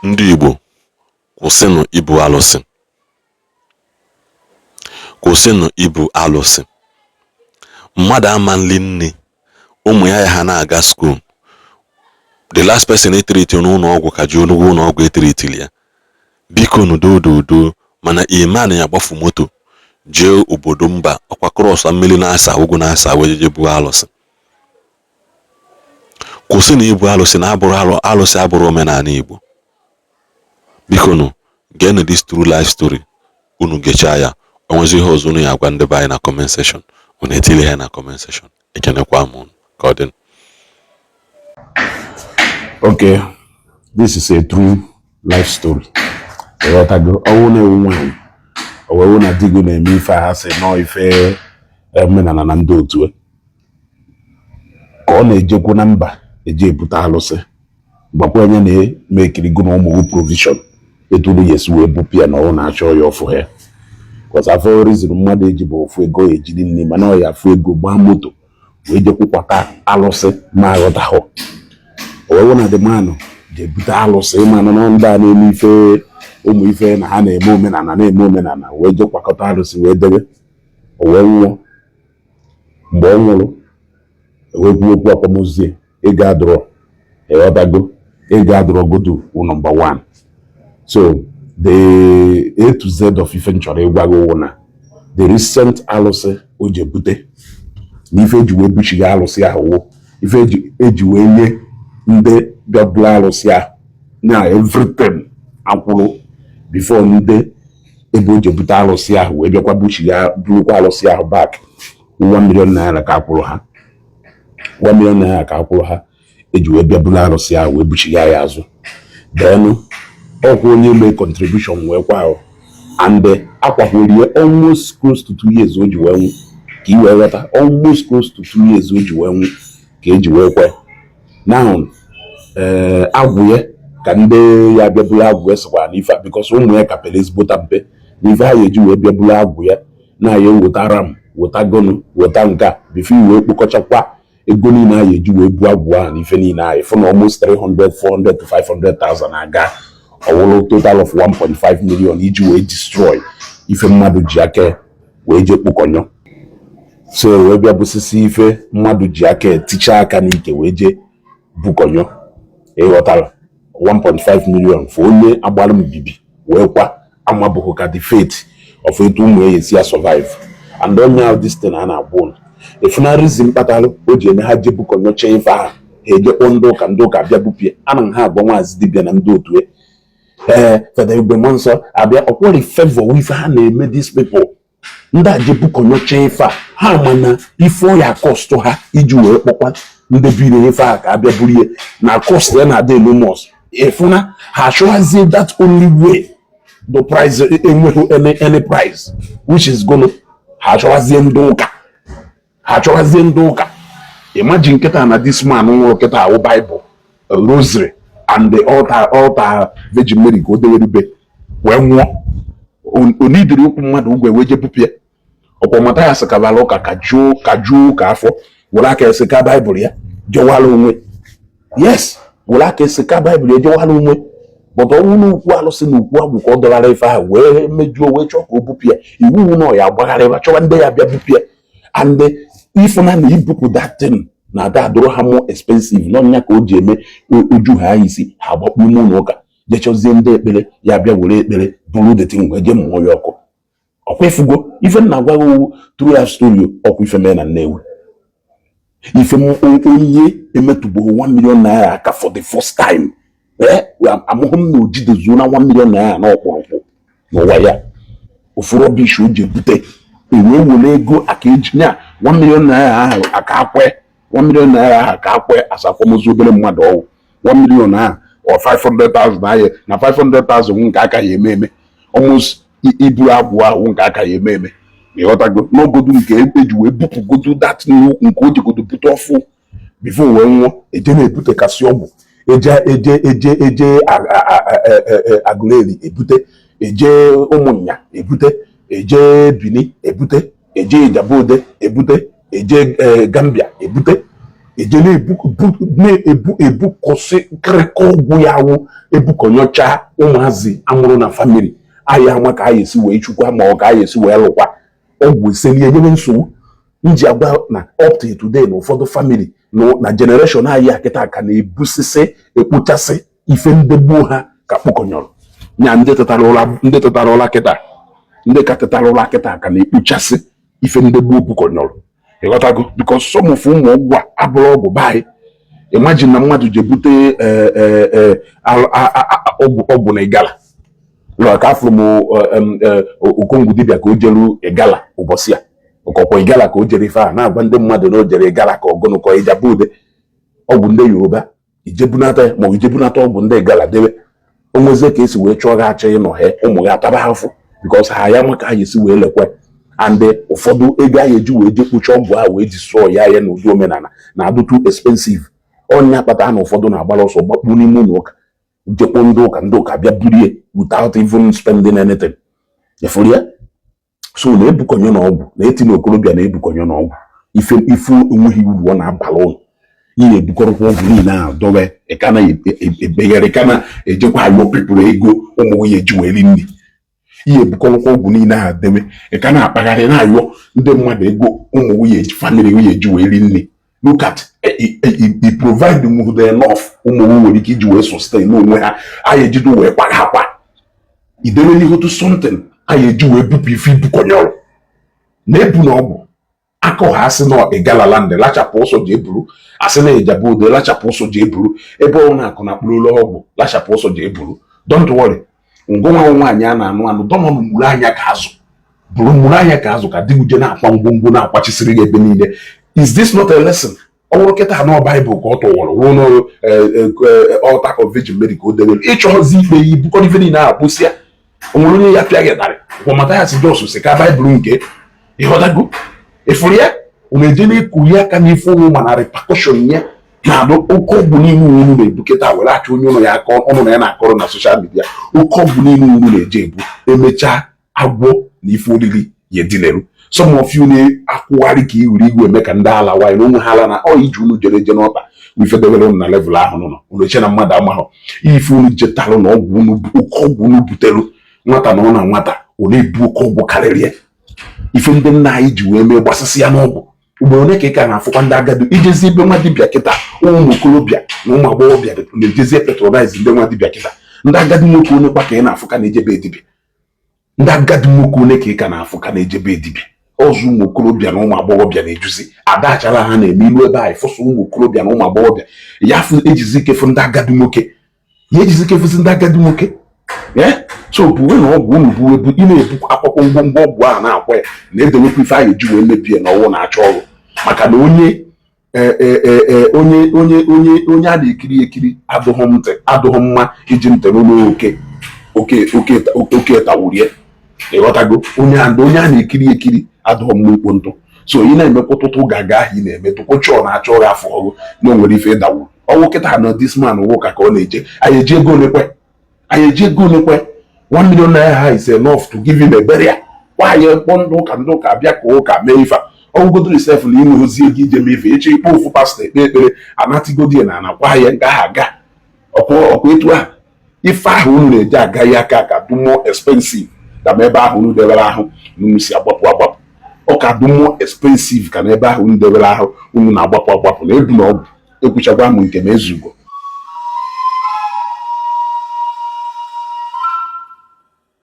Ndị Igbo, kwụsịnụ ibu alụsị, kwụsịnụ ibu alụsị. Mmadụ ama nli nne ụmụ ya, ya ha na-aga school. The last person etreati n'ụlọ ọgwụ ka ji onugwu ụlọ ọgwụ etreatili ya. Biko nudododo, mana iman ya gbafu moto jee obodo mba ọkwa cross mmiri na-asa ugwu na-asa wee jeje buo alụsị. Kwụsị na ibu alụsị na abụrụ alụsị, abụrụ omenala Igbo. Biko nụ, geenụ this true life story. Unu gechaa ya, o nwezi ihe ọzọ unu ya agwa ndị be anyị na comment section, unu etili ha na comment section. Ekenekwa m unu, ka ọ dị. Okay, this is a true life story. Ịghọtago? Ọnwụ na-ewu nwaanyị, o wee wụ na di gị na-eme ife a ha sị nọọ ife omenala na ndị otu ka ọ na-ejekwu na mba eje ebute alụsị. Gbakwa onye na-eme ekirigo na ụmụ gị provision etu unu ga-esi wee bupụ ya na ọ na-achọ ya ọfụ ya, because afọ reason mmadụ eji bụ ofu ego ejiri nri, mana ọ ya afụ ego gbaa moto wee jekwukwata alụsị ma aghọtahụ. O wee wụ na the man ji ebute alụsị, ịmanụ na ndị a na-eme ife ụmụ ife na ha na-eme omenala, na-eme omenala, wee je kwakọta alụsị wee debe. O wee nwụọ. Mgbe ọ nwụrụ, wee kwuo okwu akwamozu, ego adọrọ. Ịghọtago? Ego adọrọ godo wụ number one. So the A to Z of ife m chọrọ ịgwa gị wụ na the recent alụsị o ji ebute na ife eji wee buchiga alụsị ahụ wụ ife eji wee nye ndị bịabụla alụsị ahụ na everything akwụrụ before ndị ebe o ji ebute alụsị ahụ wee bịakwa buchiga burukwa alụsị ahụ back. 1 million naira ka akwụrụ ha, 1 million naira ka akwụrụ ha eji wee bịa buru alụsị ahụ wee buchiga ya azụ. Then ọkwa onye mee contribution wee kwa ahụ and akwakwerie almost close to 2 years o ji wee nwụ, ka i wee ghọta, almost close to 2 years o ji wee nwụ ka eji wee kwe. Now, ee, agwụ ya ka ndị ya bịa buru agwụ ya sịkwara n'ife a, because ụmụ ya ka pere ezigbota mpe, na ife ha ya eji wee bịa buru agwụ ya na ya eweta ram, weta gonu, weta nke a, before wee kpokọchakwa ego niile a ya eji wee buo agwụ ahụ na ife niile ahụ, ịfụ na almost 300, 400 to 500,000 aga, ọwụrụ total of 1.5 million iji wee destroy ife mmadụ ji aka wee jee kpokọnyọ. So wee bịa busisi ife mmadụ ji aka eticha aka n'ike wee jee bukọnyọ. Ịghọtara? 1.5 million for onye agbara mbibi wee kwa amabụghị ka the fate of etu ụmụ ya esi ya survive. And onye ahụ, this thing a na-agba ụnụ efunarizi mkpatalụ o ji eme ha jee bukọnyọcha ife ahụ, ha eje kpọọ ndị ụka, ndị ụka abịa bupie. Ana m ha agwa nwaazị dibịa na ndị otu ee Fada Igwe Mmụọ Nsọ abịa ọkwọrị favor ife ha na-eme these people. Ndị a je bukọnyọcha ife a, ha ma na ife ọ ya cost ha iji wee kpọkwa ndị biri ife a ka abịa burie na cost ya na-adị enormous. Ịfụna ha achọghazie that only way the price enweghị any price, which is gonna ha achọghazie ndị ụka, ha achọghazie ndị ụka. Imagine nkịta na this man nwụrụ kịta ahụ, Bible, rosary and the altar Virgin Mary ka o dewere wee nwụọ. Onidiri ụkwụ mmadụ ụgwọ wee jee bupịa. Ọkwa Mathias kabara ụka ka juo ụka afọ, were aka esi ka Baịbụl ya jewara onwe. Yes, were aka esi ka Baịbụl ya jewara onwe. But ọnwụ n'ukwu alụsị na ukwu agwụ ka ọ dọlara ife ahụ wee mejuo, wee chọọ ka o bupịa iwu na ọ ya agbagharịba chọwa ndị ya bịa bupịa. And ifụna na ibupụ that thing na ada adụrụ ha more expensive n'ọnya ka o ji eme oju ha isi ha agbakpu ime ụlọ ụka, jechọzie ndị ekpere ya bịa were ekpere buru the thing wee jee mụọ ya ọkụ. Ọkwa ifugo ife nna gwa gị owu true life story. Ọkwa ife mee na Nnewi, ife onye emetụbụghị 1 million naira aka for the first time. Ee, amụghị m na ojidezuo na 1 million naira na ọkpụrụkpụ n'ụwa ya. Ofu rubbish o ji ebute ewee were ego aka eji nya 1 million naira ahụ aka akwe, 1 million naira ahụ aka akwe asa akwamozu obere mmadụ ọwụ 1 million ahụ or 500,000 ahụ na 500,000 nke aka ya eme eme almost iburu agwụ ahụ nke aka ya eme eme. Ịghọtago? N'ogodu nke eji wee bupụgodu that nke o jigodo bute ọfụ before wee nwụọ, eje na-ebutekasị ọgwụ, eje eje eje eje Agụleri ebute, eje Ụmụnya ebute, eje Bini ebute, eje Ijabode ebute, eje Gambia ebute. Eje na-ebu ebukọsị nkịrịka ọgwụ ya awụ ebukọnyọcha ụmụazị amụrụ na family anyị, ama ka anyị esi wee chukwa ma ọ ka anyị esi wee lụkwa ọgwụ eselie nyebe nsogbu. Nji agwa na up to today na ụfọdụ family na generation anyị a kịta ka na-ebusisi ekpochasị ife ndị gboo ha ka kpụkọnyọrọ nya. Ndị tetara ụra, ndị tetara ụra kịta, ndị ka tetara ụra kịta ka na-ekpochasị ife ndị gboo bukọnyọrọ, ịghọtago? Because some of ụmụ ọgwụ a abụrụ ọgwụ be anyị. Imagine na mmadụ ji ebute ọgwụ na Igala lọ ka afụrụ m Okongwu dibịa ka o jeru Igala ụbọchị a, ọkọkwa Igala ka o jere ife a na-agwa ndị mmadụ na o jere Igala ka ọgụnụkọ Ijebu Ude ọgwụ ndị Yoruba ijebunata ya, ma ọ ijebunata ọgwụ ndị Igala debe onwezie ka esi wee chọọ gị achọ ịnọ he ụmụ gị ataba afụ, because ha ya maka ha esi wee lekwe. And ụfọdụ ego ahụ eji wee je kpuchi ọgwụ ahụ wee ji sụọ ya ya n'ụdị omenala na-adụ too expensive. Ọnya kpata na ụfọdụ na-agbara ọsọ gbakpuo n'ime ụlọ ụka, jekpo ndị ụka, ndị ụka bịa burie without even spending anything. Efuru ya so na-ebukọnye n'ọgwụ na-eti na okorobịa na-ebukọnye n'ọgwụ ife ife enweghị uru ọ na-abala ụlọ. Ị na-ebukọrọkwa ọgwụ niile ahụ dọwe, ị ka na-ebegharị, ka na-ejekwa ayọ pipụrụ ego ụmụ nwunye ji wee ri nri. Ihe ebukọrọkwa ọgwụ niile ahụ debe, ị ka na-akpagharị na-ayọ ndị mmadụ ego ụmụ nwunye, family nwunye ji wee ri nri. Look at i provide with enough ụmụ nwunye nwere ike iji wee sustain onwe ha, anyị ejido wee kwaga akwa idebe n'ihu to something anyị eji wee bupụ ife ibukọnyọrọ na-ebu na ọgwụ aka ọha. Asị na Igala land, lachapụ ụsọ ji eburu. Asị na Ijebu Ude, lachapụ ụsọ ji eburu. Ebe ọ na-akụ na kpụrụla ọgwụ, lachapụ ụsọ ji eburu. Don't worry, ngụnwa nwaanyị a na-anụ anụ dọnọ mụrụ anya ka azụ bụrụ, mụrụ anya ka azụ ka di uje na-akwa ngwongwo na-akwachisiri gị ebe niile. Is this not a lesson? Ọ bụrụ kịta anọ Baịbụl ka ọ tụwara ruo n'altar of Virgin Mary ka o debere ịchọghọzi ikpe ya, ibukọrọ ife niile ahụ kpụsịa. O nwere onye ya pịa gị tarị kwa Mathias Jos si ka Baịbụl nke ịghọtago ịfụrụ ya. Unu eje na-ekuli aka n'ife ụnụ, mana repercussion ya na-adụ oke. Ọgwụ niile unu na-ebu kịta were achọ onye ụnụ ya aka ụnụ na ya na-akọrọ na social media, oke ọgwụ niile unu na-eje ebu, emechaa agwọ na ife oriri ya edineru. Some of you na-akwụgharị ka iwere igwe eme ka ndị ala nwaanyị na onwe ha ala na ọ iji unu jere eje n'ọkpa ife debere unu na level ahụ nọ unu eche na mmadụ amaghọ ife unu jetalụ na ọgwụ unu, oke ọgwụ unu buteru nwata na ọ na nwata ọ na-ebu oke ọgwụ karịrị ya. Ife ndị nna anyị ji wee mee gbasasị ya n'ọgwụ. Ugboro ole ka ị ka na-afụkwa ndị agadi ijezi ebe nwa dibịa kịta? Ụmụ okorobịa na ụmụ agbọghọbịa na-ejezi patronize ndị nwa dibịa kịta. Ndị agadi nwoke onye kwa ka ị na-afụ ka na-ejebe dibịa? Ndị agadi nwoke one ka ị ka na-afụ ka na-ejebe dibịa ọzọ? Ụmụ okorobịa na ụmụ agbọghọbịa na-ejuzi adachala ha na-eme ilu ebe a ịfụsụ ụmụ okorobịa na ụmụ agbọghọbịa ya fụ ejizi ike fụ ndị agadi nwoke ya ejizi ike fụzi ndị agadi nwoke. Ee, so buwe na ọgwụ unu buwe bụ ị na-ebu akwụkwọ ngwongwo ọgwụ ahụ na-akwa ya na-edewekwa ife ahụ eji wee mebie na ọwụ na-achọ ọrụ, maka na onye onye onye onye onye a na-ekiri ekiri adụghị ntị adụghị mma iji ntị n'ụlọ oke oke oke oke tawurie, ịghọtago? Onye a na-ekiri ekiri adụghị mma ikpo ntụ. So ị na-emekwa ụtụtụ ga-aga ahụ ị na-eme tụkwụcha ọ na-achọ ọrụ afọ ọrụ na o nwere ife ịdawuru ọnwụ kịta na this man wụ ka ọ na-eje. Anyị eji ego olekwe? Anyị eji ego olekwe? 1 million naira is enough to give him a burial. Nwaanyị kpọ ndị ụka, ndị ụka bịa ka ụka mee ife a. Ọgwụgodoro sef na inwe ozi ego ije mee ife echi, ikpe ofu pastọ ekpe ekpere anatigodi na anakwa ya nke ahụ aga ọkwa ọkwa etu ahụ. Ife ahụ unu na-eji aga ya aka ka dị more expensive ka ma ebe ahụ unu debere ahụ na unu si agbapụ agbapụ. Ọ ka dị more expensive ka na ebe ahụ unu debere ahụ unu na-agbapụ agbapụ na ebu na ọgwụ. Ekwuchakwa m nke m ezugo.